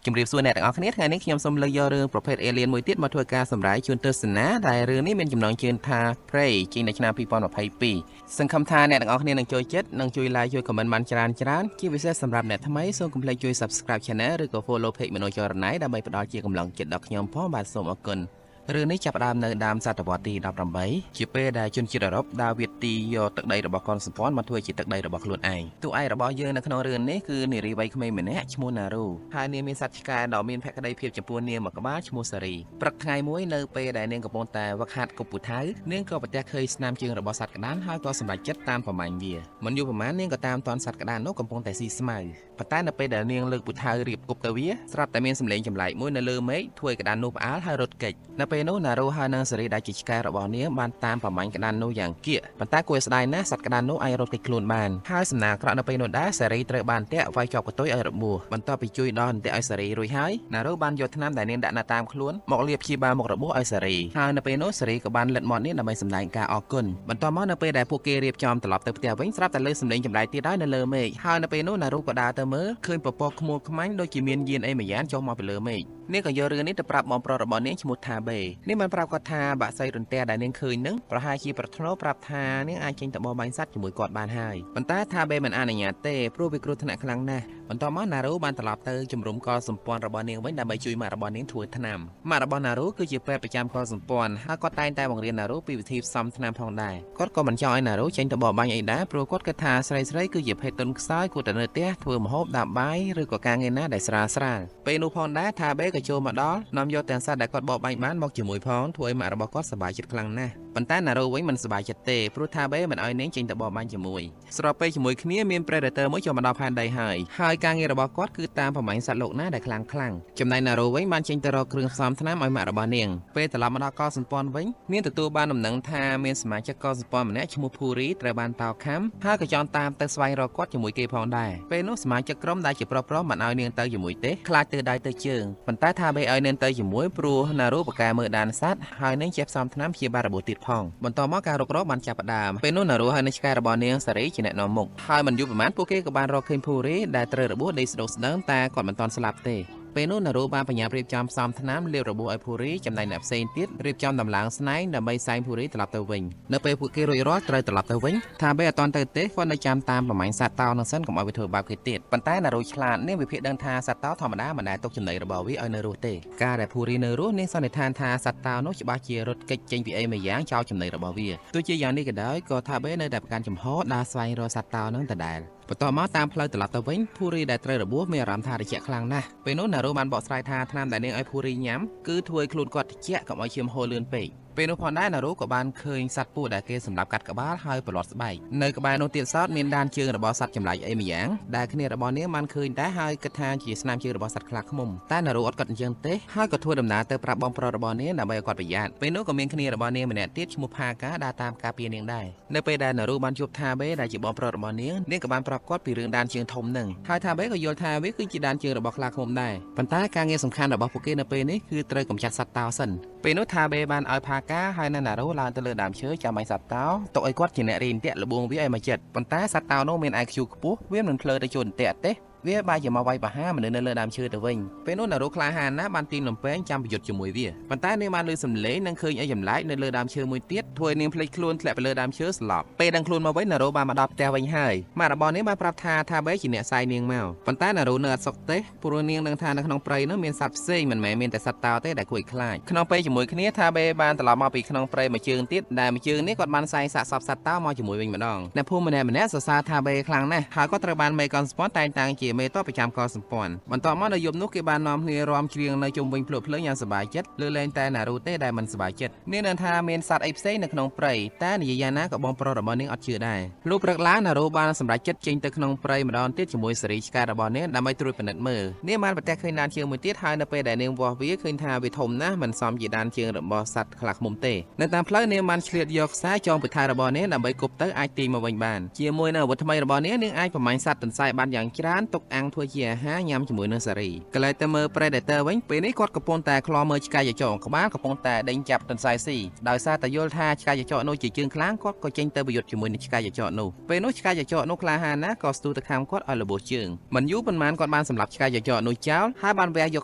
ជំរាបសួរអ្នកទាំងអស់គ្នាថ្ងៃនេះខ្ញុំសូមលើកយករឿងប្រភេទ Alien មួយទៀតមកធ្វើការសម្រាយជូនទស្សនាដែលរឿងនេះមានចំណងជើងថា Prey ចេញនៅឆ្នាំ2022សង្ឃឹមថាអ្នកទាំងអស់គ្នានឹងចូលចិត្តនិងជួយ like ជួយ comment បានច្រើនច្រើនជាពិសេសសម្រាប់អ្នកថ្មីសូមកុំភ្លេចជួយ Subscribe Channel ឬក៏ Follow Page មនោចរណៃដើម្បីផ្ដល់ជាកម្លាំងចិត្តដល់ខ្ញុំផងបាទសូមអរគុណរឿងនេះចាប់ផ្ដើមនៅដើមសតវត្សទី18ជាពេលដែលជនជាតិអឺរ៉ុបដើរវាយទីយកទឹកដីរបស់កុនសម្ព័ន្ធមកធ្វើជាទឹកដីរបស់ខ្លួនឯងតួឯករបស់យើងនៅក្នុងរឿងនេះគឺនារីវ័យក្មេងម្នាក់ឈ្មោះណារូហើយនាងមានសត្វឆ្កែដ៏មានភក្ដីភាពចំពោះនាងមួយក្បាលឈ្មោះសារីព្រឹកថ្ងៃមួយនៅពេលដែលនាងកំពុងតែវឹកហាត់គប់ពូថៅនាងក៏ប្រទះឃើញស្នាមជើងរបស់សត្វក្តានហើយក៏សម្រេចចិត្តតាមប្រមាញ់វាមិនយូរប៉ុន្មាននាងក៏តាមទាន់សត្វក្តាននោះកំពុងតែស៊ីស្មៅប៉ុន្តែនៅពេលដែលនាងលើកពូថៅរៀបគប់ទៅវាស្រាប់តែមានសម្លេងចម្លែកមួយនៅលើមេឃធ្វើឲ្យក្តាននោះផ្អើលហើយរត់គេចនៅពេលនោះណារូហើយនិងសេរីដែលជាឆ្កែរបស់នាងបានតាមប្រមាញ់ក្តាននោះយ៉ាងគៀកប៉ុន្តែគួរឲ្យស្ដាយណាស់សត្វក្តាននោះអាចរត់គេចខ្លួនបានហើយសំណាងអាក្រក់នៅពេលនោះដែរសេរីត្រូវបានតាក់វាយជាប់កន្ទុយឲ្យរបួសបន្ទាប់ពីជួយដល់អន្ទាក់ឲ្យសេរីរួចហើយណារូបានយកថ្នាំដែលនាងដាក់នៅតាមខ្លួនមកលាបព្យាបាលមុខរបួសឲ្យសេរីហើយនៅពេលនោះសេរីក៏បានលិតមាត់នាងដើម្បីសម្ដែងការអរគុណបន្ទាប់មកនៅពេលដែលពួកគេរៀបចំត្រឡប់ទៅផ្ទះវិញស្រាប់តែលើសម្លេងចម្លែកទៀតហើយនៅលើមេឃហើយនៅពេលនោះណារូក៏ដើរទៅមើលឃើញពពកខ្មួលខ្មាញ់ដូចជាមានយានអីមួយយ៉ាងចុះមកពីលើមេឃនាងក៏យករឿងនេះទៅប្រាប់បងប្រុសរបស់នាងឈ្មោះថាបេនាងបានប្រាប់គាត់ថាបាក់សីរន្ទះដែលនាងឃើញនឹងប្រហែលជាប្រធ្នូប្រាប់ថានាងអាចចេញទៅបរបាញ់សត្វជាមួយគាត់បានហើយប៉ុន្តែថាបេមិនអនុញ្ញាតទេព្រោះវាគ្រោះថ្នាក់ខ្លាំងណាស់បន្ទាប់មកណារូបានត្រឡប់ទៅជំរំកលសម្ព័ន្ធរបស់នាងវិញដើម្បីជួយម៉ាក់របស់នាងធ្វើថ្នាំម៉ាក់របស់ណារូគឺជាពេទ្យប្រចាំកលសម្ព័ន្ធហើយគាត់តែងតែបង្រៀនណារូពីវិធីផ្សំថ្នាំផងដែរគាត់ក៏មិនចង់ឲ្យណារូចេញទៅបរបាញ់អីដែរព្រោះគាត់គិតថាស្រីៗគឺជាភេទទន់ខ្សោយគួរតែនៅផ្ទះធ្វើម្ហូបដាំបាយឬក៏ការងារណាដែលស្រាលស្រាលពេលនោះផងដែរថាបេក៏ចូលមកដល់នាំយកទាំងសត្វដែលគាត់បរបាញ់បានមកជាមួយផងធ្វើឲ្យម៉ាក់របស់គាត់សប្បាយចិត្តខ្លាំងណាស់ប៉ុន្តែណារូវិញមិនសប្បាយចិត្តទេព្រោះថាបេមិនឲ្យនាងចេញទៅបរបាញ់ជាមួយស្របពេលជាមួយគ្នាមាន Predator មួយចូលមកដល់ផែនដីហើយហើយការងាររបស់គាត់គឺតាមប្រមាញ់សត្វលោកណាដែលខ្លាំងខ្លាំងចំណែកណារូវិញបានចេញទៅរកគ្រឿងផ្សំថ្នាំឲ្យម៉ាក់របស់នាងពេលត្រឡប់មកដល់កលសម្ព័ន្ធវិញនាងទទួលបានដំណឹងថាមានសមាជិកកលសម្ព័ន្ធម្នាក់ឈ្មោះភូរីត្រូវបានតោខំហើយក៏ចង់តាមទៅស្វែងរកគាត់ជាមួយគេផងដែរពេលនោះសមាជិកក្រុមដែលជាប្រុសៗមិនឲ្យនាងទៅជាមួយទេខ្លាចទៅដៃទៅជើងប៉ុន្តែថាបេឲ្យនាងទៅជាមួយព្រោះណារូបកែមើលដានសត្វហើយនាងចេះផ្សំថ្នាំព្យាបាលរបួសទៀតផងបន្ទាប់មកការរុករកបានចាប់ផ្ដើមពេលនោះណារូហើយនឹងឆ្កែរបស់នាងសារីជាអ្នកនាំមុខហើយមិនយូរប៉ុន្មានពួកគេក៏បានរកឃើញភូរីដែលត្រូវរបួសដីស្ដោស្ដើងតែគាត់មិនទាន់ស្លាប់ទេពេលនោះណារូបានបញ្ញារៀបចំផ្សំថ្នាំលាបរបួសឲ្យភូរីចំណែកអ្នកផ្សេងទៀតរៀបចំដំឡើងស្នែងដើម្បីសែងភូរីត្រឡប់ទៅវិញនៅពេលពួកគេរួចរាល់ត្រូវត្រឡប់ទៅវិញថាបេអត់ទាន់ទៅទេគាត់នៅចាំតាមប្រមាញ់សត្វតោនឹងសិនកុំឲ្យវាធ្វើបាបគេទៀតប៉ុន្តែណារូឆ្លាតនាងវិភាគដឹងថាសត្វតោធម្មតាមិនដែលទុកចំណីរបស់វាឲ្យនៅរស់ទេការដែលភូរីនៅរស់នាងសន្និដ្ឋានថាសត្វតោនោះច្បាស់ជារត់គេចចេញពីអីមួយយ៉ាងចោលចំណីរបស់វាទោះជាយ៉ាងនេះក៏ដោយក៏ថាបេនៅតែប្រកាន់ចំហដើរស្វែងរកសត្វតោនឹងដដែលបន្ទាប់មកតាមផ្លូវត្រឡប់ទៅវិញភូរីដែលត្រូវរបួសមានអារម្មណ៍ថាត្រជាក់ខ្លាំងណាស់ពេលនោះណារូបានបកស្រាយថាថ្នាំដែលនាងឲ្យភូរីញ៉ាំគឺធ្វើឲ្យខ្លួនគាត់ត្រជាក់កុំឲ្យឈាមហូរលឿនពេកពេលនោះផងដែរណារូក៏បានឃើញសត្វពស់ដែលគេសម្លាប់កាត់ក្បាលហើយប្រឡាត់ស្បែកនៅក្បែរនោះទៀតសោតមានដានជើងរបស់សត្វចម្លែកអីម្យ៉ាងដែលគ្នារបស់នាងបានឃើញដែរហើយគិតថាជាស្នាមជើងរបស់សត្វខ្លាឃ្មុំតែណារូអត់គិតអញ្ចឹងទេហើយក៏ធ្វើដំណើរទៅប្រាប់បងប្រុសរបស់នាងដើម្បីឲ្យគាត់ប្រយ័ត្នពេលនោះក៏មានគ្នារបស់នាងម្នាក់ទៀតឈ្មោះផាកាដើរតាមការពារនាងដែរនៅពេលដែលណារូបានជួបថាបេដែលជាបងប្រុសរបស់នាងនាងក៏បានប្រាប់គាត់ពីរឿងដានជើងធំនឹងហើយថាបេក៏យល់ថាវាគឺជាដានជើងរបស់ខ្លាឃ្មុំដែរប៉ុន្តែការងារសំខាន់របស់ពួកគេនៅពេលនេះគឺត្រូវកម្ចាត់សត្វតោសិនពេលនោះថាបេបានឲ្យផាកាហើយនៅណារូឡើងទៅលើដើមឈើចាំឲ្យសត្វតោទុកឲ្យគាត់ជាអ្នករៀនតាក់លបួងវាឲ្យមកចិត្តប៉ុន្តែសត្វតោនោះមាន IQ ខ្ពស់វាមិនភ្លើទៅចូលតាក់ទេវាបែរជាមកវាយប្រហារមនុស្សនៅលើដើមឈើទៅវិញពេលនោះណារូក្លាហានណាស់បានទាញលំពែងចាំប្រយុទ្ធជាមួយវាប៉ុន្តែនាងបានលឺសំឡេងនិងឃើញអីចម្លែកនៅលើដើមឈើមួយទៀតធ្វើឲ្យនាងភ្លេចខ្លួនធ្លាក់ទៅលើដើមឈើស្លាប់ពេលដឹងខ្លួនមកវិញណារូបានមកដល់ផ្ទះវិញហើយម៉ាក់របស់នាងបានប្រាប់ថាថាបេជាអ្នកសាយនាងមកប៉ុន្តែណារូនៅអត់សុខទេព្រោះនាងដឹងថានៅក្នុងព្រៃនោះមានសត្វផ្សេងមិនមែនមានតែសត្វតោទេដែលគួរឲ្យខ្លាចក្នុងពេលជាមួយគ្នាថាបេបានត្រឡប់មកពីក្នុងព្រៃមួយជើងទៀតដែលមួយជើងនេះគាត់បានសាយសាកសពសត្វតោមកជាមួយវិញម្ដងអ្នកភូមិម្នាក់ៗសរសើរថាបេខ្លាំងណាស់ហើយគាត់ត្រូវបានមេកនស្ពនតែងតាំងជាមេតបប្រចាំកលសម្ព័ន្ធបន្ទាប់មកនៅយប់នោះគេបាននាំគ្នារាំច្រៀងនៅជុំវិញភ្លក់ភ្លើងយ៉ាងសប្បាយចិត្តលើលែងតែណារូទេដែលមិនសប្បាយចិត្តនាងនឹងថាមានសត្វអីផ្សេងនៅក្នុងព្រៃតែនិយាយយ៉ាងណាក៏បងប្រុសរបស់នាងអត់ជឿដែរលុះព្រឹកឡើងណារូបានសម្រេចចិត្តចេញទៅក្នុងព្រៃម្ដងទៀតជាមួយសេរីឆ្កែរបស់នាងដើម្បីត្រួតពិនិត្យមើលនាងបានប្រទះឃើញដានជើងមួយទៀតហើយនៅពេលដែលនាងវាស់វាឃើញថាវាធំណាស់មិនសមជាដានជើងរបស់សត្វខ្លាឃ្មុំទេនៅតាមផ្លូវនាងបានឆ្លៀតយកខ្សែចងពូថៅរបស់នាងដើម្បីគប់ទៅអាចទាញមកវិញបានជាមួយនឹងអាវុធថ្មីរបស់នាងនាងអាចប្រមាញ់សត្វទន្សាយបានយ៉ាងច្រើនទុក អាំងធ្វើជាអាហារញ៉ាំជាមួយនឹងសារីកន្លែងទៅមើល Predator វិញពេលនេះគាត់កំពុងតែឃ្លាំមើលឆ្កែចចកក្បាលកំពុងតែដេញចាប់ទន្សាយស៊ីដោយសារតែយល់ថាឆ្កែចចកនោះជាជើងខ្លាំងគាត់ក៏ចេញទៅប្រយុទ្ធជាមួយនឹងឆ្កែចចកនោះពេលនោះឆ្កែចចកនោះក្លាហានណាស់ក៏ស្ទុះទៅខាំគាត់ឲ្យរបួសជើងមិនយូរប៉ុន្មានគាត់បានសម្លាប់ឆ្កែចចកនោះចោលហើយបានវះយក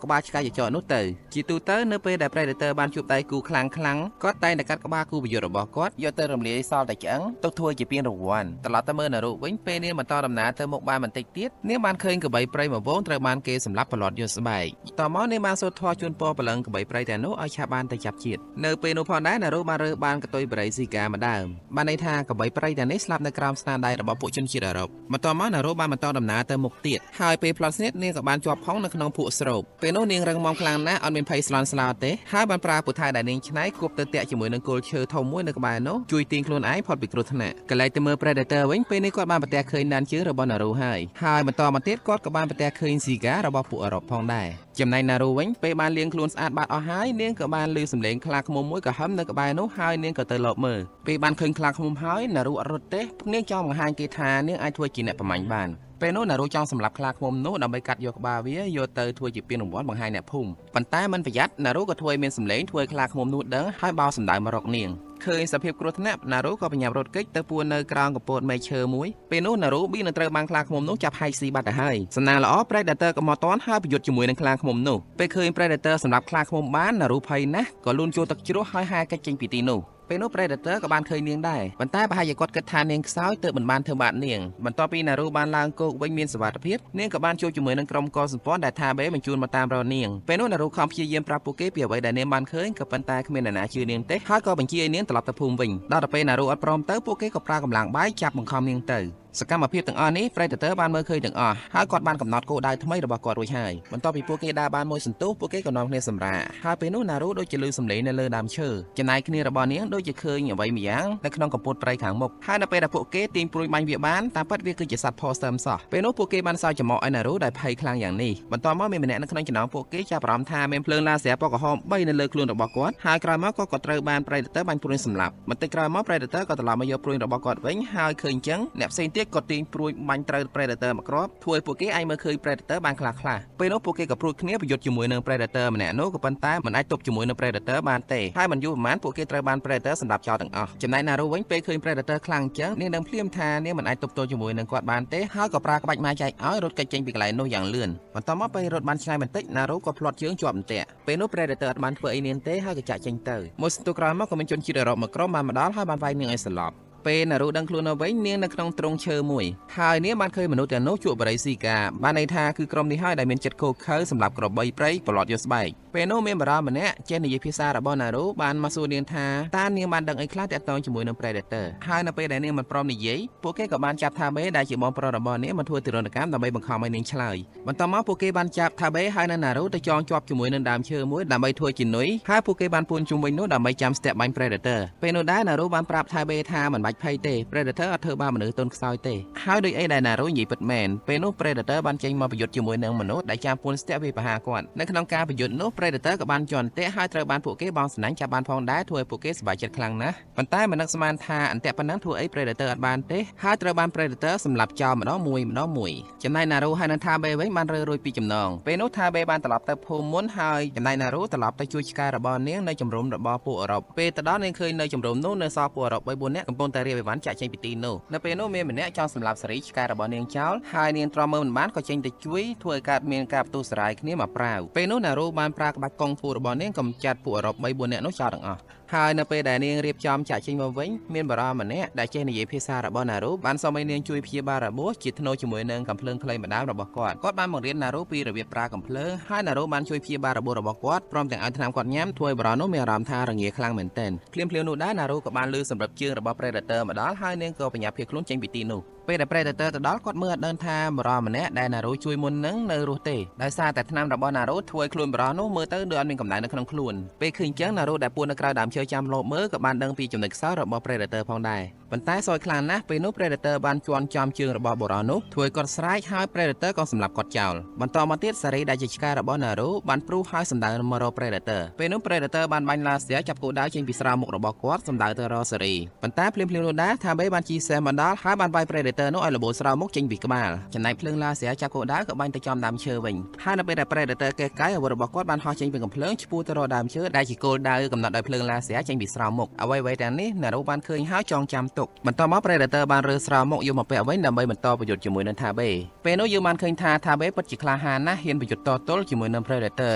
ក្បាលឆ្កែចចកនោះទៅជាទូទៅនៅពេលដែល Predator បានជួបដៃគូខ្លាំងខ្លាំងគាត់តែងតែកាត់ក្បាលគូប្រយុទ្ធរបស់គាត់យកទៅរំលាយសល់តែឆ្អឹងទុកធ្វើជាពានរង្វាន់ត្រឡប់ទៅមើលណារុវិញពេលនាងបន្តដំណើរទៅមុខបានបន្តិចទៀតនាងបានឃើញក្របីព្រៃមួយហ្វូងត្រូវបានគេសម្លាប់ប្រឡត់យកស្បែកតមកនាងបានសូត្រធម៌ជូនពរព្រលឹងក្របីព្រៃទាំងនោះឲ្យឆាប់បានទៅចាប់ជាតិនៅពេលនោះផងដែរណារុបានរើសបានកតុយបរិយស៊ីកាម្ដើមបានន័យថាក្របីព្រៃទាំងនេះស្លាប់នៅក្រោមស្នាដៃរបស់ពួកជនជាតិអឺរ៉ុបបន្តមកណារុបានបន្តដំណើរទៅមុខទៀតហើយពេលផ្លត់ស្នៀតនាងក៏បានជាប់ផុងនៅក្នុងភក់ស្រូបពេលនោះនាងរឹងមាំខ្លាំងណាស់អត់មានភ័យស្លន់ស្លោទេហើយបានប្រើពូថៅដែលនាងច្នៃគប់ទៅតាក់ជាមួយនឹងគល់ឈើធំមួយនៅក្បែរនោះជួយទាញខ្លួនឯងផុតពីគ្រោះថ្នាក់កន្លែងទៅមើល Predator វិញពេលនេះគាត់បានប្រទះឃើញដានជើងរបស់ណារូហើយហើយបន្តមកទៀតគាត់ក៏បានប្រទះឃើញស៊ីការបស់ពួកអឺរ៉ុបផងដែរចំណែកណារូវិញពេលបានលាងខ្លួនស្អាតបាតអស់ហើយនាងក៏បានឮសំឡេងខ្លាឃ្មុំមួយក៏ហឹមនៅក្បែរនោះហើយនាងក៏ទៅលបមើលពេលបានឃើញខ្លាឃ្មុំហើយណារូអត់រត់ទេនាងចង់បង្ហាញគេថានាងអាចធ្វើជាអ្នកប្រមាញ់បានពេលនោះណារូចង់សម្លាប់ខ្លាឃ្មុំនោះដើម្បីកាត់យកក្បាលវាយកទៅធ្វើជាពានរង្វាន់បង្ហាញអ្នកភូមិប៉ុន្តែមិនប្រយ័ត្នណារូក៏ធ្វើឲ្យមានសម្លេងធ្វើឲ្យខ្លាឃ្មុំនោះដឹងហើយបោសម្ដៅមករកនាងឃើញសភាពគ្រោះថ្នាក់ណារូក៏បញ្ញាប់រត់គេចទៅពួននៅក្រោមកពតមែកឈើមួយពេលនោះណារូប៊ីនឹងត្រូវបានខ្លាឃ្មុំនោះចាប់ហែកស៊ីបាត់ទៅហើយសំណាងល្អ Predator ក៏មកតន់ហើយប្រយុទ្ធជាមួយនឹងខ្លាឃ្មុំនោះពេលឃើញ Predator សម្រាប់ខ្លាឃ្មុំបានណារូភ័យណាស់ក៏លូនចូលទឹកជ្រោះហើយហែកកិច្ចចេញពីទីនោះពេលនោះ Predator ក៏បានឃើញនាងដែរប៉ុន្តែប្រហែលជាគាត់គិតថានាងខ្សោយទើបមិនបានធ្វើបាបនាងបន្ទាប់ពីណារូបានឡើងគោកវិញមានសុវត្ថិភាពនាងក៏បានជួបជាមួយនឹងក្រុមកលសម្ព័ន្ធដែលថាបេបញ្ជូនមកតាមរកនាងពេលនោះណារូខំព្យាយាមប្រាប់ពួកគេពីអ្វីដែលនាងបានឃើញក៏ប៉ុន្តែគ្មានអ្នកណាជឿនាងទេហើយក៏បញ្ជាឲ្យនាងត្រឡប់ទៅភូមិវិញដល់ទៅពេលណារូអត់ព្រមទៅពួកគេក៏ប្រើកម្លាំងបាយចាប់បង្ខំនាងទៅសកម្មភាពទាំងអស់នេះ Predator បានមើលឃើញទាំងអស់ហើយគាត់បានកំណត់គោលដៅថ្មីរបស់គាត់រួចហើយបន្ទាប់ពីពួកគេដើរបានមួយសន្ទុះពួកគេក៏នាំគ្នាសម្រាកហើយពេលនោះណារូដូចជាឮសំឡេងនៅលើដើមឈើចំណែកគ្នារបស់នាងដូចជាឃើញអ្វីម្យ៉ាងនៅក្នុងកំពតព្រៃខាងមុខហើយនៅពេលដែលពួកគេទាញព្រួយបាញ់វាបានតាមពិតវាគឺជាសត្វផសឹមសោះពេលនោះពួកគេបានសើចច្រមុះឲ្យណារូដែលភ័យខ្លាំងយ៉ាងនេះបន្ទាប់មកមានម្នាក់នៅក្នុងចំណោមពួកគេចាប់អារម្មណ៍ថាមានភ្លើងឡាស៊ែពណ៌ក្រហម3នៅលើខ្លួនរបស់គាត់ហើយក្រោយមកក៏ត្រូវបាន Predator បាញ់ព្រួយសម្លាប់បន្តិចក្រោយមក Predator ក៏ត្រឡប់មកយកព្រួយរបស់គាត់វិញហើយឃើញចឹងអ្នកផ្សេងទៀតក៏ទាញព្រួយបាញ់ត្រូវ Predator មកគ្រាប់ធ្វើឲ្យពួកគេអាចមើលឃើញ Predator បានខ្លះខ្លះពេលនោះពួកគេក៏ព្រួតគ្នាប្រយុទ្ធជាមួយនឹង Predator ម្នាក់នោះក៏ប៉ុន្តែមិនអាចទប់ជាមួយនឹង Predator បានទេហើយមិនយូរប៉ុន្មានពួកគេត្រូវបាន Predator សម្លាប់ចោលទាំងអស់ចំណែកណារូវិញពេលឃើញ Predator ខ្លាំងចឹងនាងដឹងភ្លាមថានាងមិនអាចទប់ទល់ជាមួយនឹងគាត់បានទេហើយក៏ប្រើក្បាច់ម៉ែចែកឲ្យរត់គេចចេញពីកន្លែងនោះយ៉ាងលឿនបន្ទាប់មកពេលរត់បានឆ្ងាយបន្តិចណារូក៏ផ្្លាត់ជើងជាប់អន្ទាក់ពេលនោះ Predator អត់បានធ្វើអីនាងទេហើយក៏ចាក់ចេញទៅមួយសន្ទុះក្រោយមកក៏មានជនជាតិអឺរ៉ុបមួយក្រុមបានមកដល់ហើយបានវាយនាងឲ្យសន្លប់ពេលណារូដឹងខ្លួននៅវិញនាងនៅក្នុងទ្រុងឈើមួយហើយនាងបានឃើញមនុស្សទាំងនោះជក់បរិយស៊ីកាបានន័យថាគឺក្រុមនេះហើយដែលមានចិត្តឃោរឃៅសម្រាប់ក្របីព្រៃប្រឡត់យកស្បែកពេលនោះមានបារម្ភម្នាក់ចេះនិយាយភាសារបស់ណារូបានមកសួរនាងថាតើនាងបានដឹងអីខ្លះទាក់ទងជាមួយនឹង Predator ហើយនៅពេលដែលនាងមិនព្រមនិយាយពួកគេក៏បានចាប់ថាបេដែលជាបងប្រុសរបស់នាងមកធ្វើទារុណកម្មដើម្បីបង្ខំឲ្យនាងឆ្លើយបន្ទាប់មកពួកគេបានចាប់ថាបេហើយនៅណារូទៅចងជាប់ជាមួយនឹងដើមឈើមួយដើម្បីធ្វើជានុយហើយពួកគេបានពួនជុំវិញនោះដើម្បីចាំស្ទាក់បាញ់ Predator ពេលនោះដែរណារូបានប្រាប់ថាបេថាមិនបាច់ភ័យទេ Predator អត់ធ្វើបាបមនុស្សទន់ខ្សោយទេហើយដូចអីដែលណារូនិយាយពិតមែនពេលនោះ Predator បានចេញមកប្រយុទ្ធជាមួយនឹងមនុស្សដែលចាំពួនស្ទាក់វាប្រហារគាត់នៅក្នុងការប្រយុទ្ធនោះ Predator ក៏បានជន់អន្ទាក់ហើយត្រូវបានពួកគេបងសំណាញ់ចាប់បានផងដែរធ្វើឲ្យពួកគេសប្បាយចិត្តខ្លាំងណាស់ប៉ុន្តែមិននឹកស្មានថាអន្ទាក់ប៉ុណ្ណឹងធ្វើអី Predator អត់បានទេហើយត្រូវបាន Predator សម្លាប់ចោលម្ដងមួយម្ដងមួយចំណែកណារូហើយនឹងថាបេវិញបានរើរួចពីចំណងពេលនោះថាបេបានត្រឡប់ទៅភូមិមុនហើយចំណែកណារូត្រឡប់ទៅជួយឆ្កែរបស់នាងនៅជំរំរបស់ពួកអឺរ៉ុបពេលទៅដល់នាងឃើញនៅជំរំនោះនៅសល់ពួកអឺរ៉ុប3 4នាក់កំពុងតែរៀបអីវ៉ាន់ចាក់ចេញពីទីនោះនៅពេលនោះមានម្នាក់ចង់សម្លាប់សេរីឆ្កែរបស់នាងចោលហើយនាងទ្រាំមើលមិនបានក៏ចេញទៅជួយធ្វើឲ្យកើតមានការផ្ទុះសារាយគ្នាមកប្រាវពេលនោះណារូបានប្រើក្បាច់កុងហ្វូរបស់នាងកំចាត់ពួកអឺរ៉ុប3 4នាក់នោះចោលទាំងអស់ហើយនៅពេលដែលនាងរៀបចំចាក់ចេញមកវិញមានបារម្ភម្នាក់ដែលចេះនិយាយភាសារបស់ណារូបានសុំឲ្យនាងជួយព្យាបាលរបួសជាថ្នូរជាមួយនឹងកាំភ្លើងខ្លីម្ដងរបស់គាត់គាត់បានបង្រៀនណារូពីរបៀបប្រើកាំភ្លើងហើយណារូបានជួយព្យាបាលរបួសរបស់គាត់ព្រមទាំងឲ្យថ្នាំគាត់ញ៉ាំធ្វើឲ្យបារម្ភនោះមានអារម្មណ៍ថារងាខ្លាំងមែនទែនភ្លាមៗនោះដែរណារូក៏បានលឺសម្រាប់ជើងរបស់ Predator មកដល់ហើយនាងក៏បញ្ញាភៀសខ្លួនចេញពីទីនោះពេលដែល Predator ទៅដល់គាត់មើលអត់ដឹងថាបារម្ភម្នាក់ដែលណារូជួយមុននឹងនៅរស់ទេដោយសារតែថ្នាំរបស់ណារូធ្វើឲ្យខ្លួនបារម្ភនោះមើលទៅដូចអត់មានកម្ដៅនៅក្នុងខ្លួនពេលឃើញចឹងណារូដែលពួននៅក្រៅដើមឈើចាំលបមើលក៏បានដឹងពីចំណុចខ្សោយរបស់ Predator ផងដែរ ប៉ុន្តែសោយខ្លាំងណាស់ពេលនោះ Predator បានជន់ចំជើងរបស់បុរសនោះធ្វើឲ្យគាត់ស្រែកហើយ Predator ក៏សម្លាប់គាត់ចោលបន្តមកទៀតសារីដែលជាឆ្កែរបស់ Naru បានព្រុសហើយសម្ដៅមករក Predator ពេលនោះ Predator បានបាញ់ឡាស៊ែចាប់គោលដៅចេញពីស្រោមមុខរបស់គាត់សម្ដៅទៅរកសារីប៉ុន្តែភ្លាមៗនោះដែរថាបេបានជីសេះមកដល់ហើយបានវាយ Predator នោះឲ្យរបូតស្រោមមុខចេញពីក្បាលចំណែកភ្លើងឡាស៊ែចាប់គោលដៅក៏បាញ់ទៅចំដើមឈើវិញហើយនៅពេលដែល Predator កេះកៃអាវុធរបស់គាត់បានហោះចេញពីកំភ្លើងឆ្ពោះទៅរកដើមឈើដែលជាគោលដៅកំណត់ដោយភ្លើងឡាស៊ែចេញពីស្រោមមុខអ្វីៗទាំងនេះ Naru បានឃើញហើយចងចាំទុកបន្តមក Predator បានរើស្រោមមុខយកមកពាក់វិញដើម្បីបន្តប្រយុទ្ធជាមួយនឹង Taabe ពេលនោះយើងបានឃើញថា Taabe ពិតជាក្លាហានណាស់ហ៊ានប្រយុទ្ធតទល់ជាមួយនឹង Predator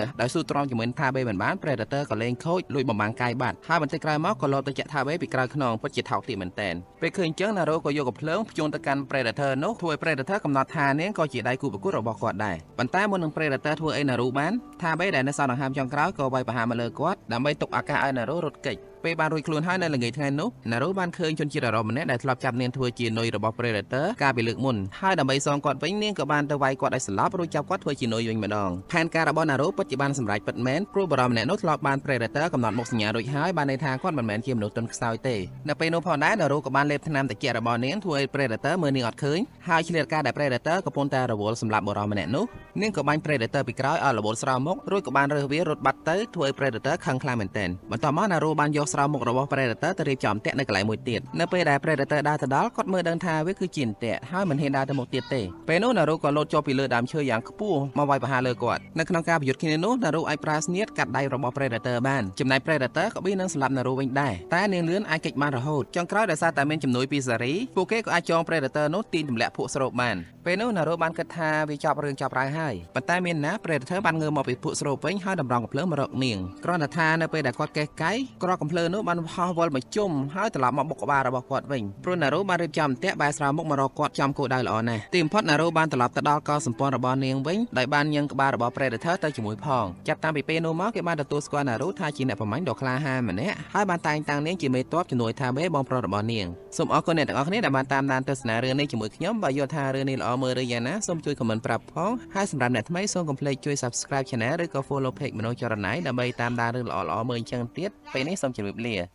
ដោយស៊ូទ្រាំជាមួយនឹង Taabe មិនបាន Predator ក៏លែងខូចលួចបំបាំងកាយបាត់ហើយបន្តិចក្រោយមកក៏លបទៅចាក់ Taabe ពីក្រោយខ្នងពិតជាថោកទាបមែនទែនពេលឃើញអញ្ចឹង Naru ក៏យកកំភ្លើងភ្ជួនទៅកាន់ Predator នោះធ្វើឲ្យ Predator កំណត់ថានាងក៏ជាដៃគូប្រកួតរបស់គាត់ដែរប៉ុន្តែមុននឹង Predator ធ្វើអី Naru បាន Taabe ដែលនៅសល់ដង្ហើមចុងក្រោយក៏វាយប្រហារមកលើគាត់ដើម្បីទុកឱកាសឲ្យ Naru រត់គេចពេលបានរួចខ្លួនហើយនៅល្ងាចថ្ងៃនោះ Naru បានឃើញជនជាតិអឺរ៉ុបម្នាក់ដែលធ្លាប់ចាប់នាងធ្វើជានុយរបស់ Predator កាលពីលើកមុនហើយដើម្បីសងគាត់វិញនាងក៏បានទៅវាយគាត់ឲ្យស្លាប់រួចចាប់គាត់ធ្វើជានុយវិញម្ដងផែនការរបស់ Naru ពិតជាបានសម្រេចពិតមែនព្រោះបុរសម្នាក់នោះធ្លាប់បាន Predator កំណត់មុខសញ្ញារួចហើយបានន័យថាគាត់មិនមែនជាមនុស្សទន់ខ្សោយទេនៅពេលនោះផងដែរ Naru ក៏បានលេបថ្នាំត្រជាក់របស់នាងធ្វើឲ្យ Predator មើលនាងអត់ឃើញហើយឆ្លៀតការដែល Predator កំពុងតែរវល់សម្លាប់បុរសម្នាក់នោះនាងក៏បាញ់ Predator ពីក្រោយឲ្យរបូតស្រោមមុខរួចក៏បានរើសវារត់បាត់ទៅធ្វើឲ្យ Predator ខឹងខ្លាំងមែនទែនបន្ទាប់មក Naru បានយកស្រោមមុខរបស់ Predator ទៅរៀបចំអន្ទាក់នៅកន្លែងមួយទៀតនៅពេលដែល Predator ដើរទៅដល់គាត់មើលដឹងថាវាគឺជាអន្ទាក់ហើយមិនហ៊ានដើរទៅមុខទៀតទេពេលនោះ Naru ក៏លោតចុះពីលើដើមឈើយ៉ាងខ្ពស់មកវាយប្រហារលើគាត់នៅក្នុងការប្រយុទ្ធគ្នានោះ Naru អាចប្រើស្នៀតកាត់ដៃរបស់ Predator បានចំណែក Predator ក៏បៀនឹងសម្លាប់ Naru វិញដែរតែនាងលឿនអាចគេចបានរហូតចុងក្រោយដោយសារតែមានជំនួយពីសារីពួកគេក៏អាចចង Predator នោះទាញទម្លាក់ភក់ស្រូបបានពេលនោះ Naru បានគិតថាវាចប់រឿងចប់រ៉ាវហើយប៉ុន្តែមានណា Predator បានងើបមកពីភក់ស្រូបវិញហើយតម្រង់កំភ្លើងមករកនាងគ្រាន់តែថានៅពេលដែលគាត់កេះកៃគ្រាប់កំភ្លើងនោះបានហោះវិលមកជុំហើយត្រឡប់មកបុកក្បាលរបស់គាត់វិញព្រោះ Naru បានរៀបចំអន្ទាក់បែរស្រោមមុខមករកគាត់ចំគោលដៅល្អណាស់ទីបំផុត Naru បានត្រឡប់ទៅដល់កោសម្ព័ន្ធរបស់នាងវិញដោយបានញឹងក្បាលរបស់ Predator ទៅជាមួយផងចាប់តាំងពីពេលនោះមកគេបានទទួលស្គាល់ Naru ថាជាអ្នកប្រមាញ់ដ៏ក្លាហានម្នាក់ហើយបានតែងតាំងនាងជាមេទ័ពជំនួយ Taabe បងប្រុសរបស់នាងសូមអរគុណអ្នកទាំងអស់គ្នាដែលបានតាមដានទស្សនារឿងនេះជាមួយខ្ញុំបើយល់ថារឿងនេះល្អមើលឬយ៉ាងណាសូមជួយ comment ប្រាប់ផងហើយសម្រាប់អ្នកថ្មីសូមកុំភ្លេចជួយ Subscribe Channel ឬក៏ Follow Page មនោចរណៃដើម្បីតាមដានរឿងល្អៗមើលអញ្ចឹងទៀតពេលនេះសូមជម្រាបលា។